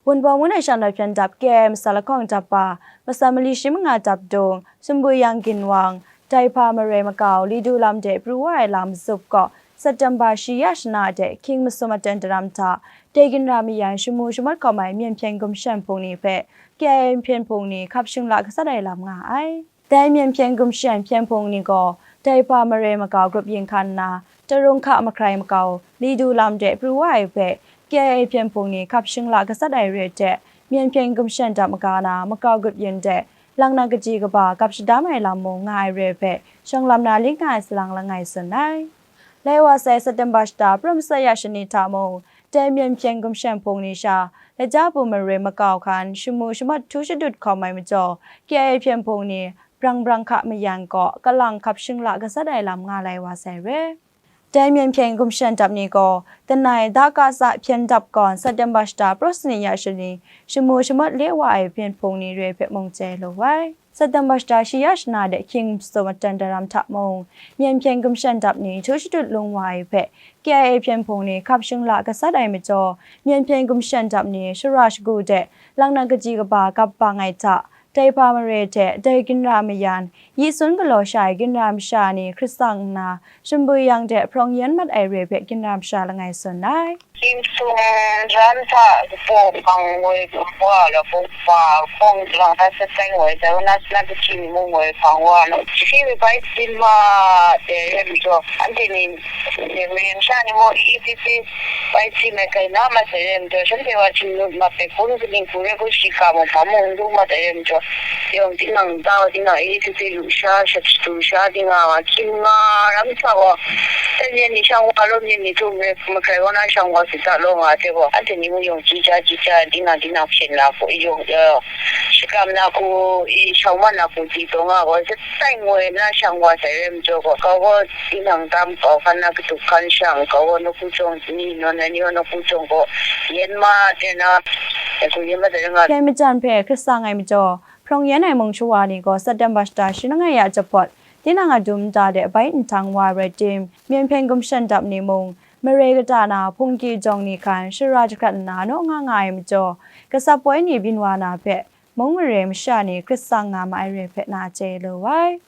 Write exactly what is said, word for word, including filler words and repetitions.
Wunpawng ngu ai shang na hpyen dap K I A masat lahkawng dap wa, masat mali shi manga dap dung, Sumbu Yang Ginwang, Daiba Mare makau, Lidu lam de pru wa ai lam zup gaw, September shi ya shana de hkying masum matan daram hta, dai ginra mayan shamu shamawt kawm ai Myen Hpyen Gumshen Hpung ni hpe K I A Hpyen Hpung ni hkap shingla gasat ai lam nga ai. Dai Myen Hpyen Gumshen Hpyen Hpung ni gaw, Daiba Mare makau grup ying hkan nna, Tarung hka mahkrai makau, Lidu lam de pru wa ai hpe, K I A Hpyen Hpung ni hkap shingla gasat ai re hte, Myen Hpyen Gumshen dap maga na, makau grup yin de, lang na kaji kaba gap shadam ai lam mung nga ai re hpe, shawng lam na ling nga ai salang langai tsun ai. Lai wa sai September shata pra masat ya shani hta mung, dai Myen Hpyen Gumshen Hpung ni sha, Laja Pu Mare makau hkan shamu shamawt htu shadut hkawm ai majaw, K I A Hpyen Hpung ni brang brang hka mayan kaw kalang hkap shingla gasat ai lam nga lai wa sai re. Dai Myen Hpyen Gumshen dap ni gaw, Tanai Dakasa Hpyen dap gawn September shata pra sani ya shani, shamu shamawt le wa ai Hpyen Hpung ni re hpe mung chye lu ai. September shata shi ya shana de hkying masum matan daram hta mung, Myen Hpyen Gumshen dap ni htu shadut lung wa ai hpe, K I A Hpyen Hpung ni hkap shingla gasat ai majaw, Myen Hpyen Gumshen dap ni shara shagu de, lang na kaji kaba gap bang ai hta, Daiba Mare hte dai ginra mayan, yi sun galaw sha ai ginra masha ni hkrit tsang nna, Sumbu Yang de hprawng yen mat ai re hpe ginra masha langai tsun ai. Hkying masum daram hta kabaw hpang woi wa, la bawng ba hpawng lang hta sat tai woi, dai wa na, na kahti mung woi hpang wa, no, shi bai tim ma, dai re majaw, anhte ni, dai mare masha ni mung, i, i, i, i, bai tim ai kai na ma, dai re majaw, shanhte wa htingnu ma pe kun kaning kun re kun shi ka mung hpa mung n du ma, dai re majaw, yawng tinang ta wa tinang, i, i, i, lu sha, shat shatu sha, tinang wa, hkying nga ram sa wa, Tang yan ni shang wa, lawm yan ni htum re, makrai wa na shang wa, sit ta law nga ai hte gaw, anhte ni mung yawng chyeja chyeja, tinang tinang hpyen na hku, yawng, eh, shakram na hku, i, shawng man na hku, di taw nga gaw, zatai ngoi na shang wa sai re majaw gaw, kau gaw, tinang tam kau hkan na, katup hkan shang, kau gaw, nawku jawng ni, nawn ai ni gaw, nawku jawng gaw, yen ma, teng na, ai hku yen ma, teng nga. Dai majan hpe hkrit tsang ai majaw, hprawng yen ai mung shawa ni gaw, September shata shi langai ya jahpawt, tinang a dum nta de bai nhtang wa rai tim, Myen Hpyen Gumshen dap ni mung, mare kata na hpungki jawng ni hkan shara jahkrat nna naw nga nga ai majaw, gasat poi ni byin wa na hpe, mung mare masha ni hkrit tsang nga ma ai re hpe na chye lu ai.